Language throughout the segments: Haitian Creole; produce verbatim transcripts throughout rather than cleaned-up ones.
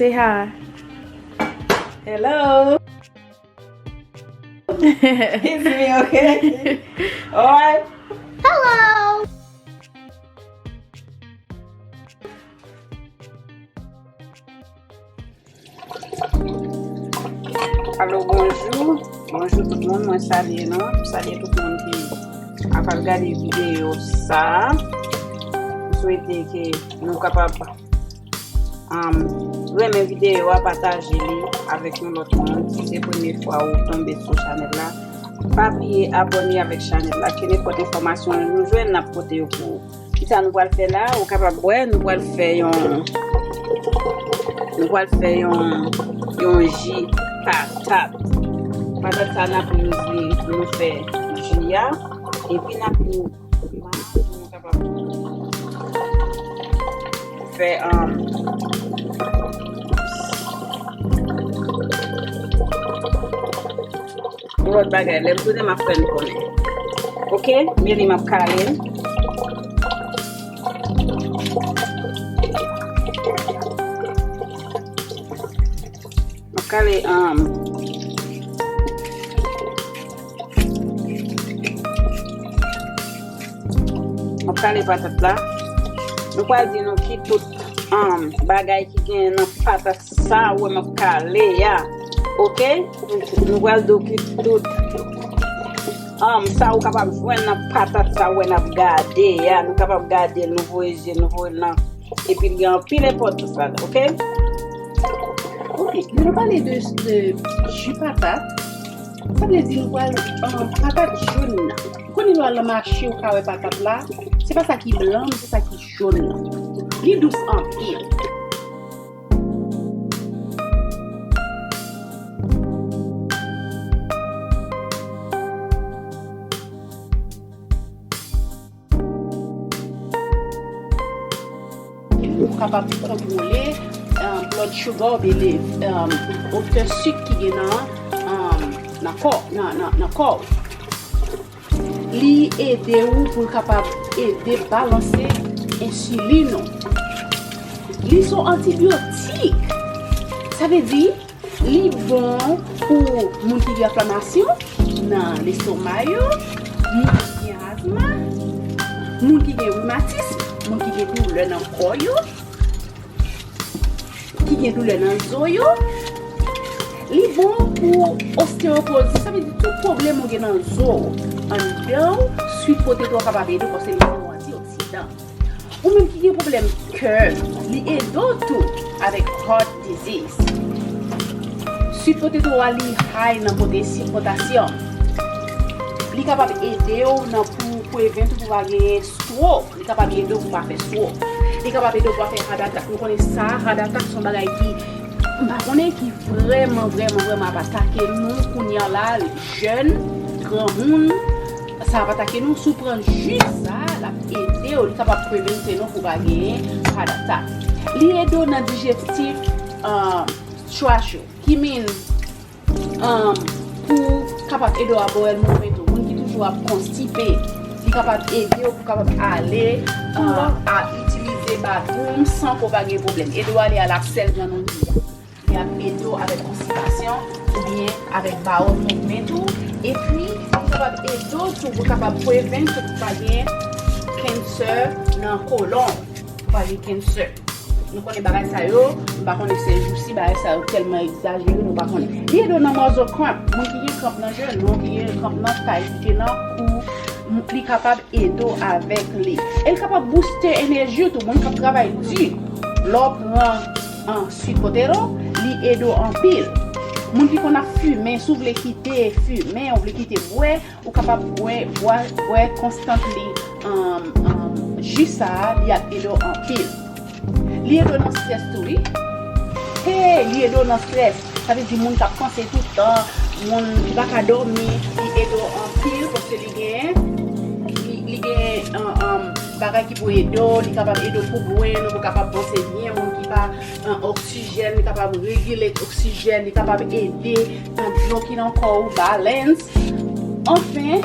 Say hi. Hello. It's me, okay? Alright. Hello. Alo, bonjou. Bonjou tout moun, mwen salye nou. M salye tout moun ki ap ap gade videyo sa. M swete ke nou kapab um, renmen videyo a, pataje li avèk yon lòt moun. Si se premye fwa ou tonbe sou chanèl la, pa bliye abòne avèk chanèl la. Kenenpòt enfòmasyon nou jwenn, n ap pote yo pou ou. Kisa nou pral fè la? Ou kapab wè, nou pral fè yon nou pral fè yon yon ji patat. Patat sa n ap use li pou nou fè ji a. Epi n ap use li pou nou kapab fè um, yon lòt bagay. Lè m tounen, m ap fè n konnen. Oke, men li m ap kale l. M ap kale um, m ap kale patat la. Nou pral di nou ki tout um, bagay ki gen nan patat sa ou wè m ap kale a. Oke? Nou pral di w ki tout um, sa ou kapab jwenn nan patat sa ou wè n ap gade a. Nou kapab gade l, nou voye je, nou voye l nan. Epi l gen anpil enpòtans ladan, oke? Ok, lè nou pale de, de ji patat, sa vle di nou pral um, patat jòn nan. Konnen lè w al nan mache ou ka wè patat la, se pa sa ki blan, men se sa ki jòn nan. Li dous anpil. Ou kapab kontwole um, blood sugar oubyen le, um, otè sik ki gen nan, um, nan kò, nan, nan, nan kò w. Li ede ou pou l kapab ede balanse ensilin ou. Li se yon antibyotik. Sa vle di, li bon pou moun ki gen enflamasyon nan lestoma yo, moun ki gen azma, moun ki gen rimatis, moun ki gen doulè nan kò yo, ki gen doulè nan zo yo. Li bon pou osteyopoz, sa vle di tout pwoblèm ou gen nan zo w, anndan w, sweet potato a kapab ede w paske li se yon antioksidan. Ou menm ki gen pwoblèm kè, li ede w tou avèk heart disease. Sweet potato a li high nan potasyòm. Li kapab ede w nan pou prevent ou pou pa genyen stroke. Li kapab ede w pou pa fè stroke. Li kapab ede w pou pa fè heart attack. Nou konnen sa, heart attack se yon bagay ki, m pa konnen, ki vrèman, vrèman, vrèman ap atake nou kounye a la, jèn, granmoun. Sa ap atake nou, si w pran ji sa, l ap ede w, li kapab prevent nou pou pa genyen heart attack. Li ede w nan dijestif, uh, trash yo, ki mean, um, pou kapab ede w a bowel movement ou. Moun ki toujou ap konstipe, li kapab ede w pou kapab ale, uh, a itilize bathroom san ke w pa gen pwoblèm. Ede w ale a la selle, jan nou di a. Li ap ede w avèk konstipasyon oubyen avèk bowel movement ou. Epi, li kapab ede w tou pou kapab prevent ou pou pa gen cancer nan kolon. Pou pa gen cancer. Nou konnen bagay sa yo, m pa konnen se jousi bagay sa yo tèlman egzajere, nou pa konnen. Li ede w nan muscle cramp. Moun ki gen kranp nan jenou, ki gen kranp nan tay, ki gen nan kou, li kapab ede w avèk li. E li kapab booste enèji w tou. Moun k ap travay di, lè w pran an sweet potato, li ede w anpil. Moun ki konn ap fimen, si w vle kite fimen, ou vle kite bwè, ou kapab bwè, bwè, bwè constantly, um, um, ji sa a, li ap ede w anpil. Li ede w nan strès tou, wi. Hey, li ede w nan strès. Sa vle di moun k ap panse tout tan, moun ki pa ka dòmi, li ede w anpil paske li gen, li, li gen, um, um, bagay ki pou ede w, li kapab ede w pou bwè, ou pou kapab panse byen, moun ki pa, um, oksijèn, li kapab regulate oksijèn, li kapab ede, um, dlo ki nan kò ou balance. Anfen,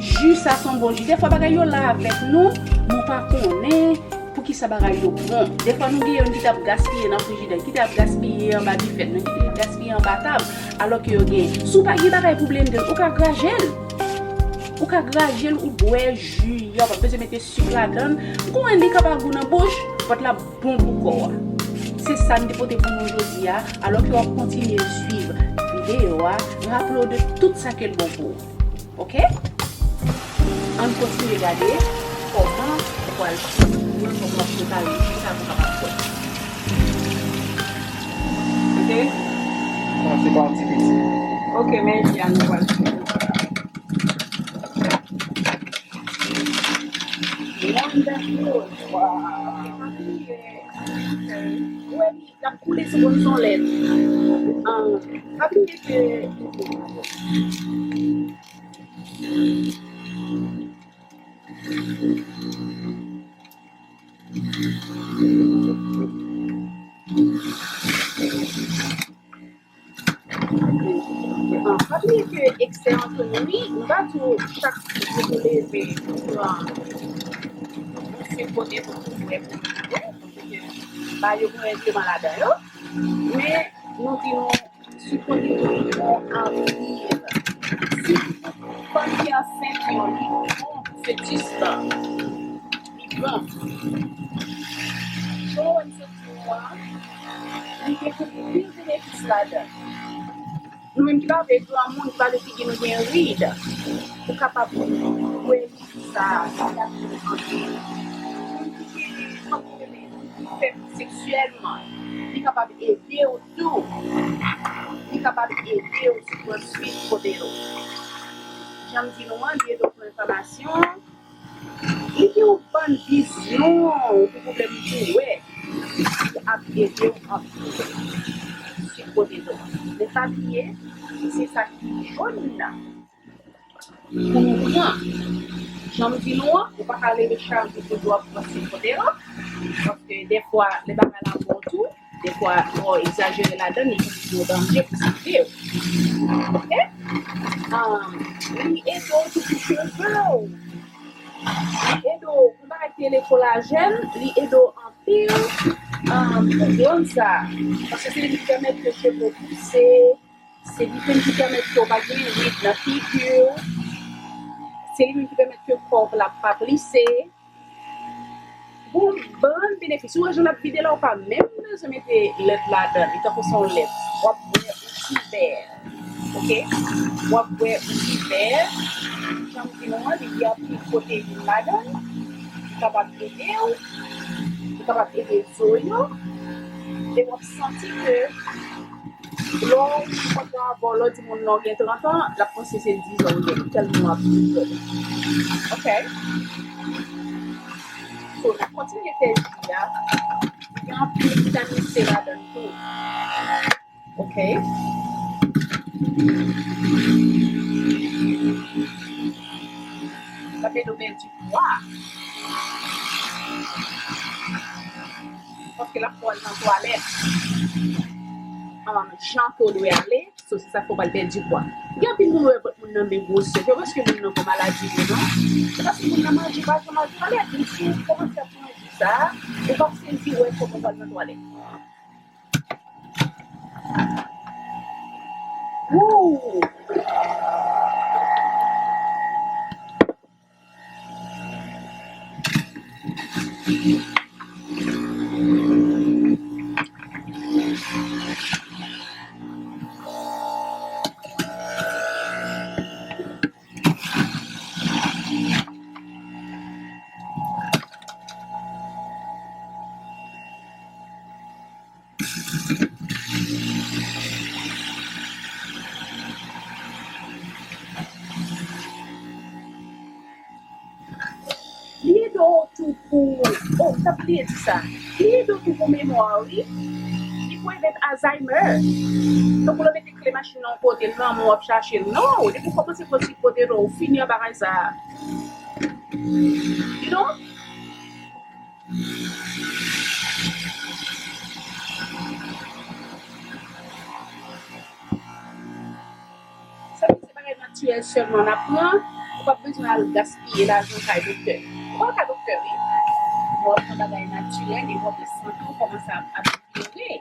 ji sa se yon bon ji. Dèfwa bagay yo la avèk nou, nou pa konnen, Kisa bagay yo bon. Defwa nou gen youn ki t ap gaspiye nan frijidè, ki t ap gaspiye anba difèt, men ki t ap gaspiye anba tab, alò ke yo gen. Si w pa gen bagay pou blende l, ou ka graje l. Ou ka graje l, ou bwè ji a, w pa bezwen mete sik ladan l. Ou konprann li ka pa gou nan bouch, but l ap bon pou kò a. Se sa n te pote pou nou jodi a, alò ke w ap kontinye swiv videyo a, raple w de tout sa ke l bon pou ou. Oke? Ann kontinye gade kòman ou pral fè, kòman w ap prepare, kisa pou w kapab fè. Oke? Kòmanse pa yon ti piti. Oke, men jan nou pral fè. Wonderful. Wow. Wè, l ap koule sou konn son lèt. Ah, pa bliye ke Ah, pa bliye ke eksè an tou nwi, m pa di w chak jou ou leve pou pran yon sik kote pou w bwè, pou w bwè, paske ba yo gen règleman ladan yo. Men nou di nou sik kote yo bon anpil. Sik fanm ki ansent yo, li bon pou fetis lan. Li bon. Jan w wè m sot di w an, li gen anpil benefis ladan l. Nou menm ki pa vle granmoun, ki pa vle figi nou gen rid, ou kapab bwè li sa, sa ap ede anpil. Moun ki gen, kòman yo rele, moun ki fèb seksyèlman, li kapab ede w tou. Li kapab ede w sou pran swit kote yo. Jan m di nou an, li ede w pran enfòmasyon. Li gen yon bann vizyon ou gen pwoblèm pou wè, li ap ede w anpil. Sik kote do. Men pa bliye, se sa ki jòn nan pou nou pran. Jan m di nou an, ou pa ka leve chak jou pou di w ap pran sik kote do. Paske dèfwa, lè bagay la bon tou, dèfwa, lè w egzajere ladan l, li vin yon danje pou sante w. Oke? Ah, li ede w tou pou cheve w. Li ede w, yon bagay ki rele kolajèn, li ede w anpil, ah, pou glann sa. Paske se li ki pèmèt ke cheve w pouse, se li menm ki pèmèt ke w pa gen rid nan figi w, se li menm ki pèmèt ke kò w la pa plise. Gon bann benefis. Ou wè jan l ap vide la, ou pa menm bezwen mete lèt ladan li, tankou se yon lèt. W ap bwè yon ti vè. Oke? W ap bwè yon ti vè. Jan m di nou an, li gen anpil pwoteyin ladan l. Li kapab ede w. Li kapab ede zo yo. E w ap santi ke lè w kontre avè w, lè w di moun nan w gen trant an, l ap panse se diz an ou gen, tèlman w ap viv. Oke? So, n ap kontinye fè ji a. Gen anpil vitamin C ladan l tou. Oke? L ap ede w pèdi pwa. Paske l ap fè w al nan twalèt, um, jan ke w dwe ale. So, se sa k fè w pral pèdi pwa. Gen anpil moun ou wè vant moun nan byen gwosè. Se paske moun nan gon maladi vre non. Se paske moun nan manje pa janm al twalèt. Men si w kòmanse ap manje sa, ou p ap sezi wè kòman w pral nan twalèt. Woo! Li ede w tou pou, oh, m t ap bliye di sa. Li ede w tou pou memwa w, wi. Li prevent Alzheimer. Tankou lè w mete kle machin nan yon kote, nan men w ap chache l. Non, depi w kòmanse pran sik kote do, ou fini ak bagay sa a. You know? Sa vle di se bagay natirèl sèlman n ap pran, ou p ap bezwen al gaspiye lajan kay doktè. Ou pa al kay doktè, wi. w ap fè bagay natirèl, epi w ap santi w kòmanse ap, ap jere.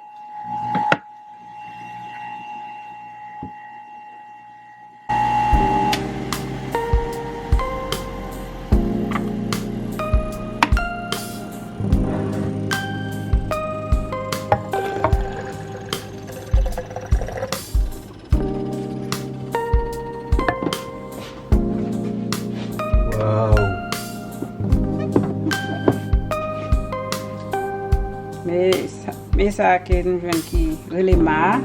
Wow. Men sa, men sa ke nou jwenn ki rele ma a.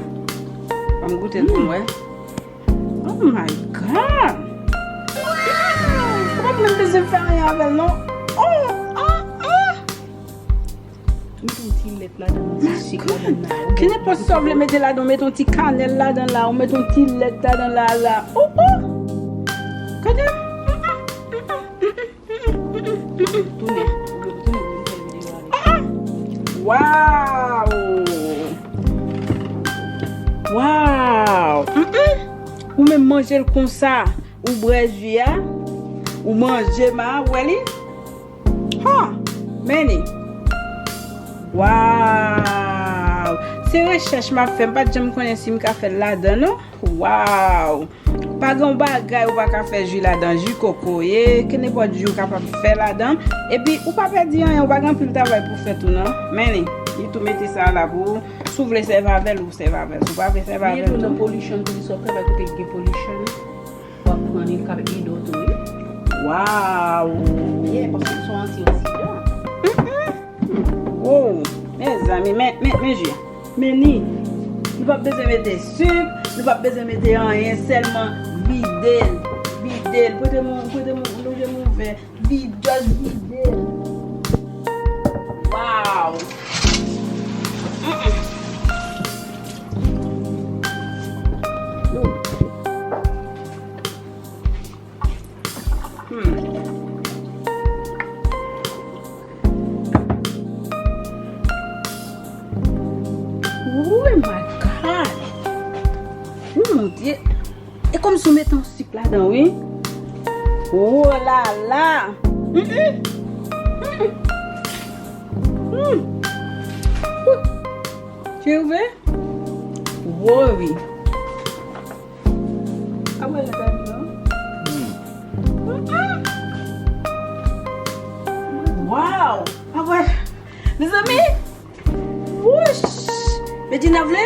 Ban m goute pou m wè. Oh my God! Ou pa menm bezwen fè anyen avè l non. Oh, oh, oh! Mete yon ti lèt ladan, yon ti sik ladan la. Ki nenpòt sa w vle mete ladan, ou mete yon ti kanèl ladan la, ou mete yon ti lèt ladan la, la. Oh, oh! Gade. Tounen. Tounen pou m fè videyo a. Waw! Waw! Mm, mm. Ou menm manje l konsa. Ou bwè ji a. Ou manje ma a, ou wè li? Ha! Men li. Waw! Se rechèch m ap fè. M pa t janm konnen si m ka fè l ladan, non. Waw! Pa gen yon bagay ou pa ka fè ji ladan. Ji kokoye, kenenpòt ji ou kapab fè ladan. Epi, ou pa pèdi anyen, ou pa gen anpil travay pou fè tou, non. Men li, li tou mete sa la pou ou. Si w vle sèvi avè l, ou sèvi avè l. Si w pa vle sèvi avè l tou. Li tou nan polisyon, polisyon, travay kote gen polisyon. W ap pran li, l ka ede w tou, wi. Waw! Yeah, paske l se yon antioksidan. Mm-mm. Wow! Mezanmi, men, men, men ji. Men ni. Nou p ap bezwen mete sik, nou p ap bezwen mete anyen, sèlman vide l. Vide l. Prete m, prete m, lonje m yon vè. Vide, just vide l. Waw! Mm-mm. Hmm. Oh my God! Oh mon Dieu! E kòmsi w mete yon sik ladan, wi. Oh la la! Mm-mm. Mm-mm. Mm. Ou rive? Woy. A wè la dam nan. Waw! A wè. Mezanmi! Wouch! Medjina vle?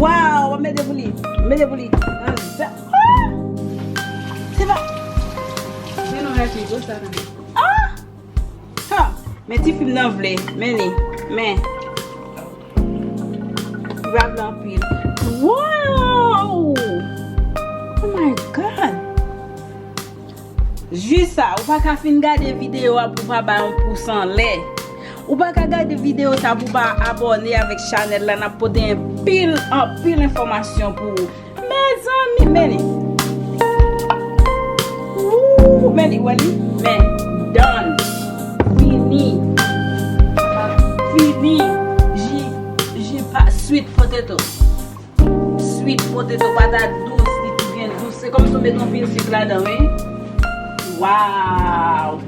Waw! Mete pou li. Mete pou li. Nan zè. Ah! Se pa. Men non, rete gwo sa nan. Ah! Ha! Men ti fi m nan vle. Men li. Men. Li pa vle anpil. Wow! Oh my God! Ji sa, ou pa ka fin gade videyo a pou pa bay yon pous anlè. Ou pa ka gade videyo sa pou pa abòne avèk chanèl la. N ap pote anpil, anpil enfòmasyon pou ou. Mezanmi, men li. Wou, men li, wè li? Men, done. Fini. Fini. Ji, ji pa, sweet potato. Sweet potato, patat dous, li tou byen dous. Se kòmsi w met yon pil sik ladan, wi. Waw!